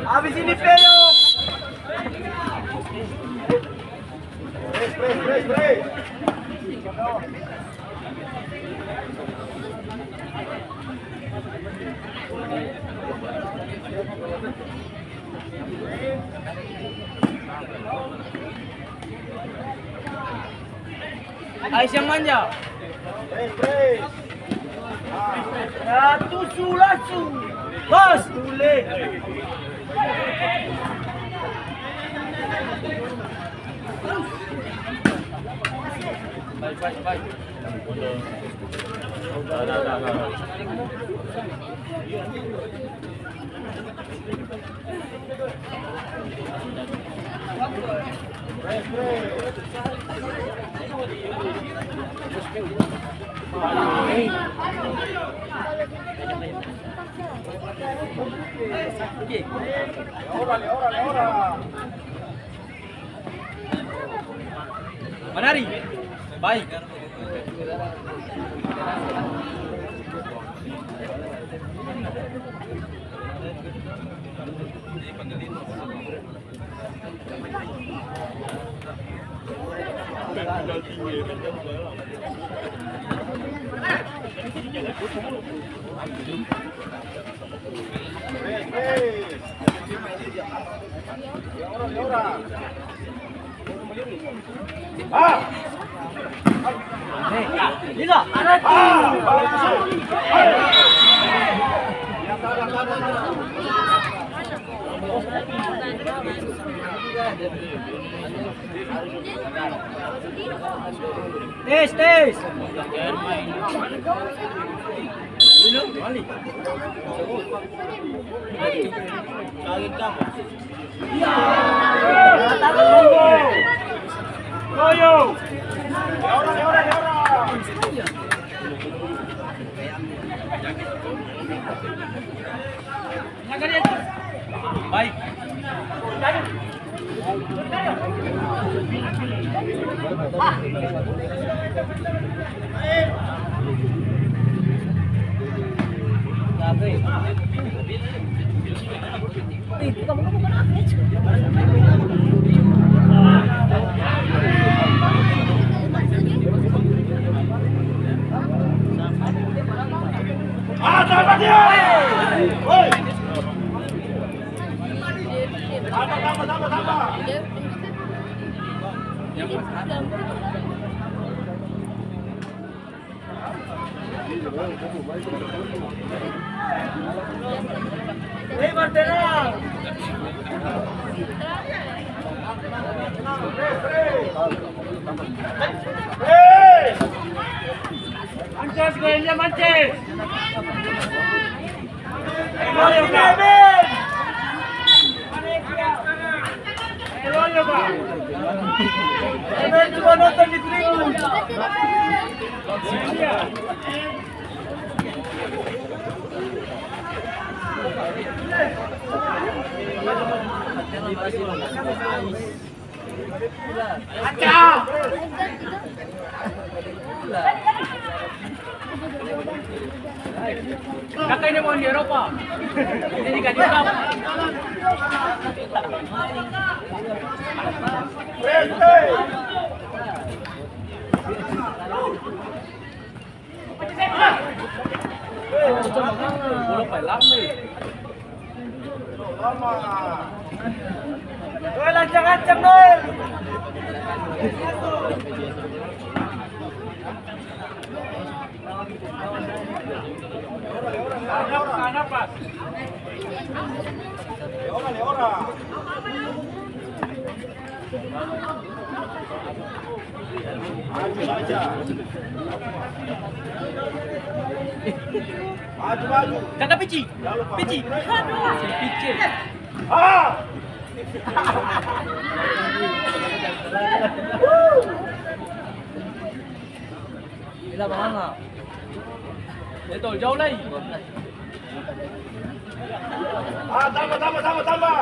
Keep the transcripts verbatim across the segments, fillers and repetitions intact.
Abis ini peok. Press, press, press, press. Ais yang manja. Ya, tusu langsung. Bos, bule. Baik, baik, baik. Manari. Baik. Tes, tes. Baik. Mances, goyangnya mances. Kaka ini mau di Eropa. Ini gaji berapa? Weh, lancang-lancang, Noel. Kaka pici, pici. Pici. Ah! Bila manganga. Itu jauh lai. Ah, tambah, tambah, tambah, tambah.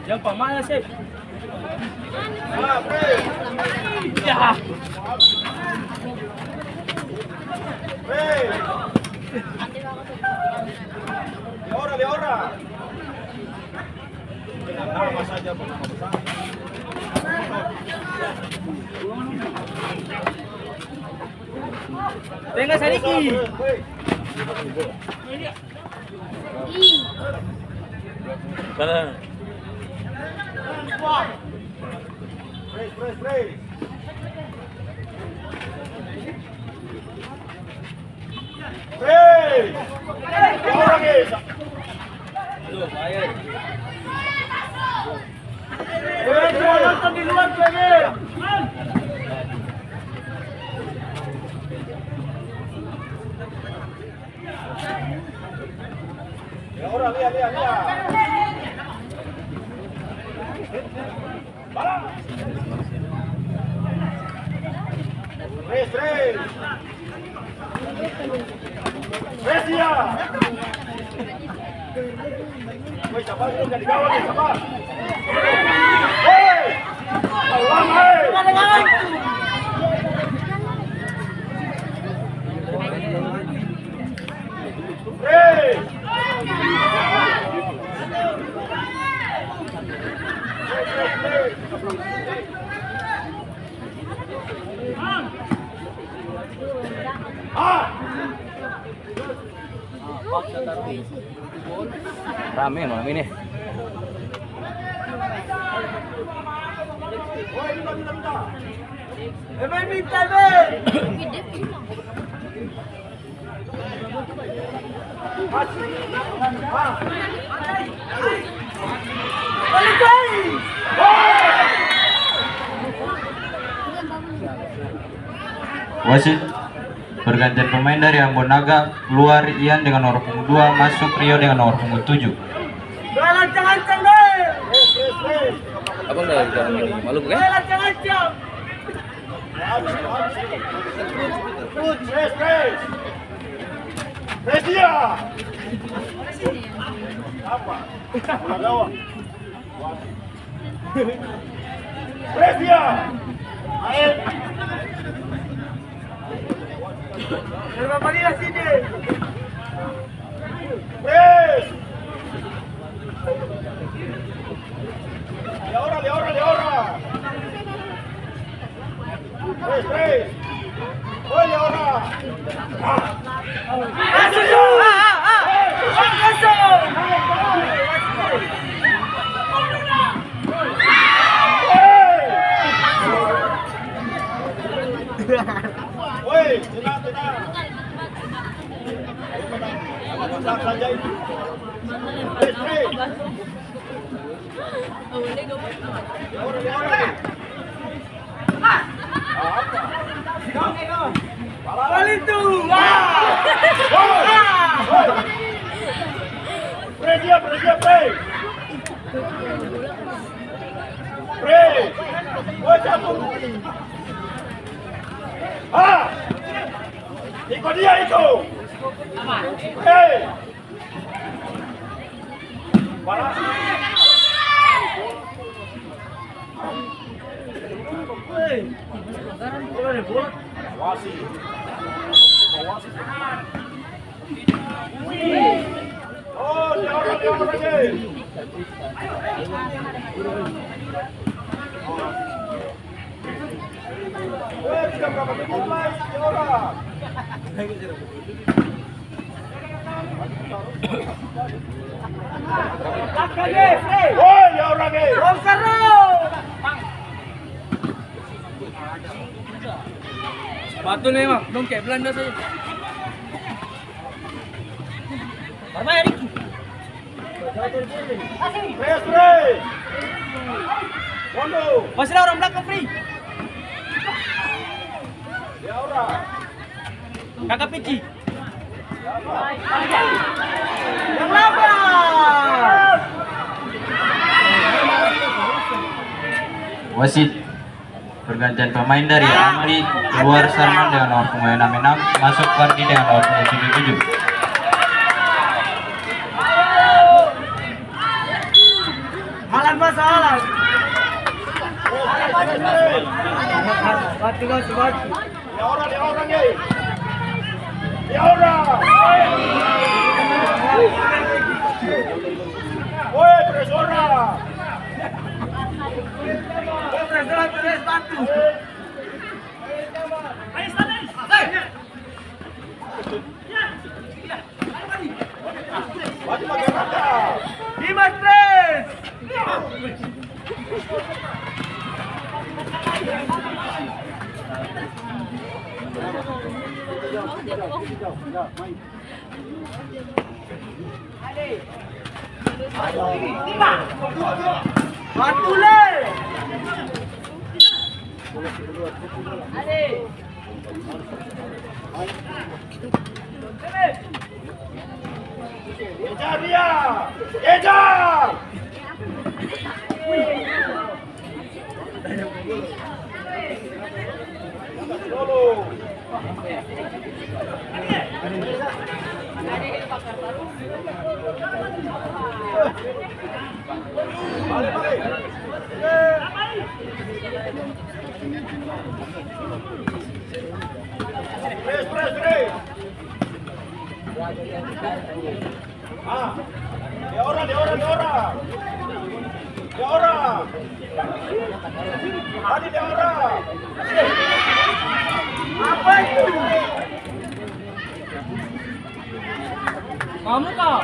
Yang pamana sih? Ya. Leora, leora. Tenga sadiki. Sana. Res, res. Res, iya. Woi, sabar, lu jadi gawang nih, sabar. Hei! Ulang, hei! Res! Rame malam ini. Wasit, pergantian pemain dari Ambon Naga, keluar Ian dengan nomor punggung dua, masuk Rio dengan nomor punggung tujuh. Abang udah jangan ini, malu bukan? Res, res. Res dia. Apa? Bola gawang. Res dia. Ayo. Dari Bapak Lila sini. Pres! Leora, leora, leora! Pres, pres! Oi, leora! Oi, tenang, tenang! Pres dia, pres dia, pres. Pres. Oi, cabut. Ah! Iko dia itu. Hei. Bola. Awasi. Awasi. Oh, dia orang, dia orang, dia. Woi, ya orang, eh. Sepatu nih, Bang. Dong kayak Belanda saja. Barmain, Ricky. Pres, pres. Kondo. Masih ada orang belakang, Fri. Ya, orang. Kakak Pici. Yang lama. Wasit. Pergantian pemain dari Amri, keluar Sarman dengan nomor punggung enam enam, masuk Fardi dengan nomor punggung tujuh tujuh. Malam Masalah. Batu, batu, batu. Dia orang, dia orang, eh. Dia orang. Woi, press orang. Woi, press orang, press batu. Dimas Prince! Batule! Kejar dia! Kejar! Press, press, press. Ah, dia orang, dia orang, dia orang. Dia orang. Tadi dia orang. Apa itu? Kamu kah?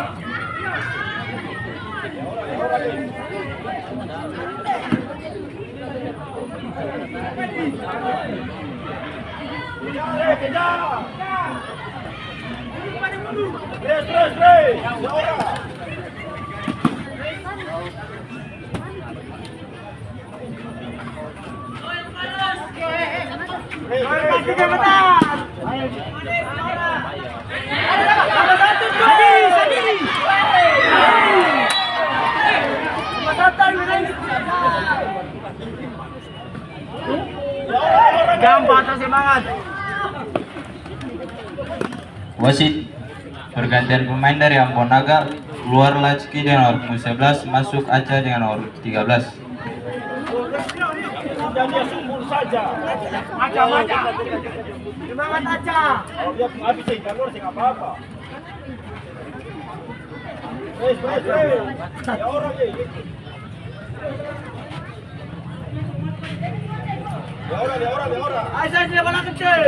Kejar, kejar. Terus, terus, terus. Ya Allah. Gampang, semangat. Wasit, pergantian pemain dari Ambon Naga, keluar Lacki dengan nomor punggung sebelas, masuk Aca dengan nomor tiga belas. Semangat, Aca. Kalau dia habis sih, kalau sih apa-apa. Hei, hei, hei. Ya orang, hei. Ya orang, ya orang, ya orang. Ayo, saya sudah malam kecil.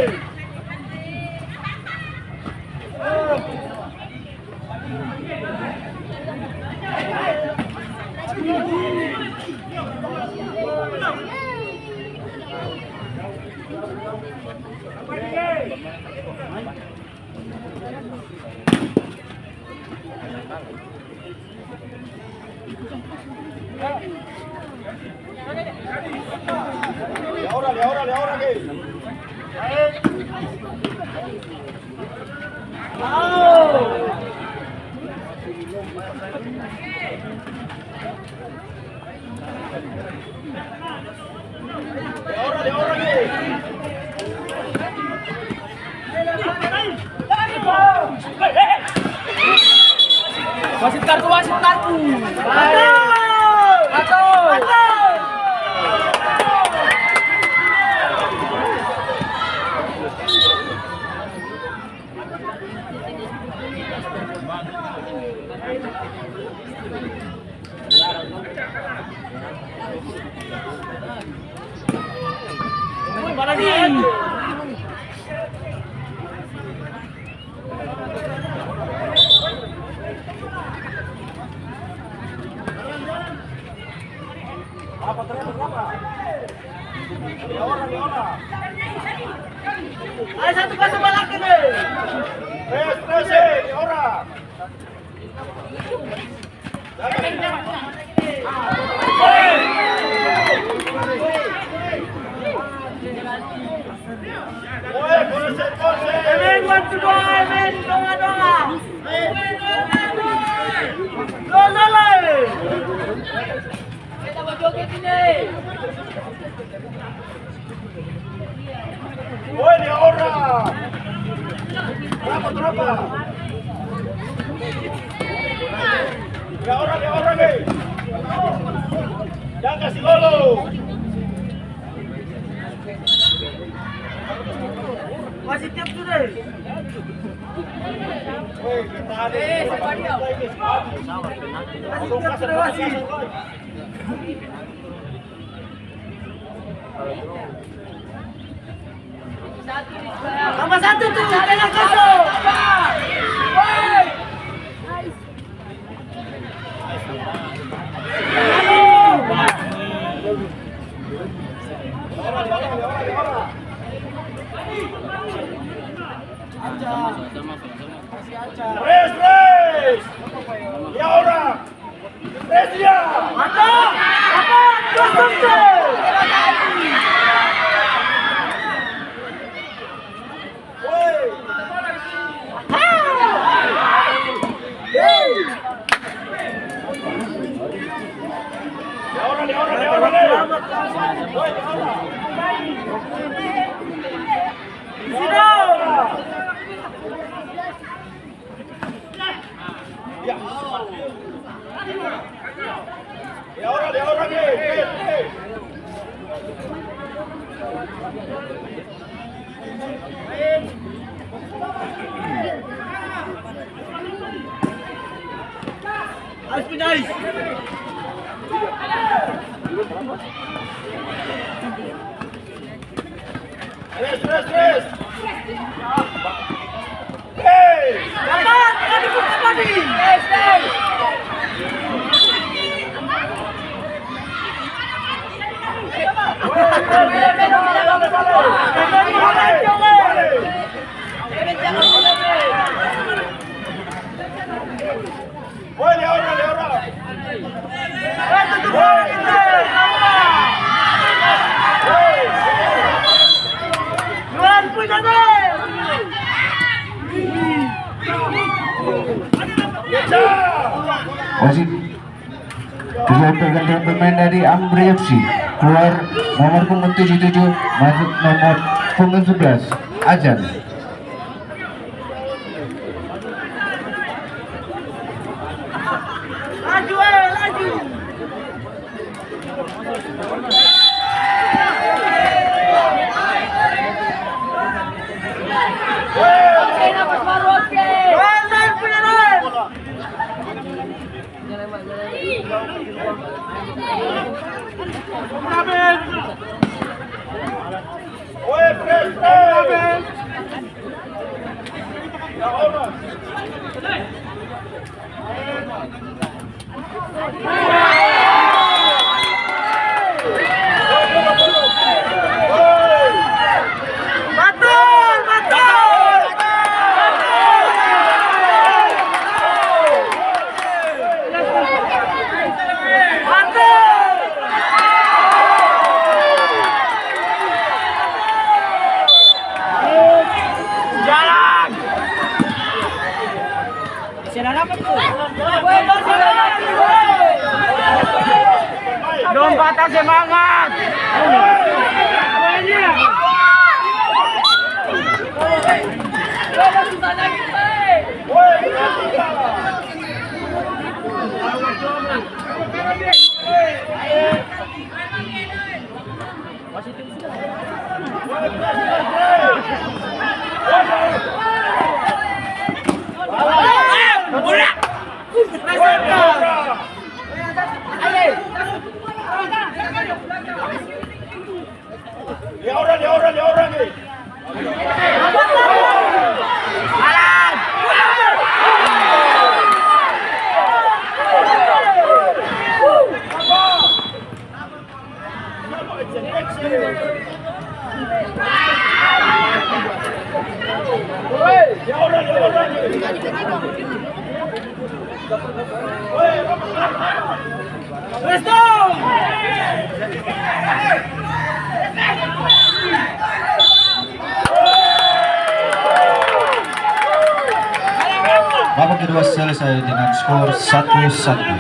Wasit kartu, wasit kartu. Atau. Atau. Ayo, satu pasang balakang, eh. Tes, tes, eh, orang. Amen, one to go, amen, doa, doa. Doa, doa, eh. Beta bajoget ini. Woi, dia orang. Berapa, berapa? Dia orang, dia orang, eh. Jang kasi golo. Wasit tiup sudah. Wasit tiup sudah, wasit. Tambah satu tuh, tengah kosong. Res, res. Ya orang. Res ya. Mantap. Apa? Kosong tuh. Res, res, res. Hei! Dapat, tadi buka tadi. Wasit, keluar pergantian pemain dari Amri F C. Keluar nomor punggung tujuh tujuh, masuk nomor punggung sebelas, Ajan. Laju, eh, laju. Jalan! Dong patah semangat. Dia orang, dia orang, dia orang ni. Babak kedua selesai dengan skor satu satu.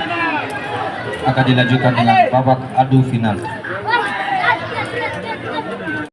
Akan dilanjutkan dengan babak adu final.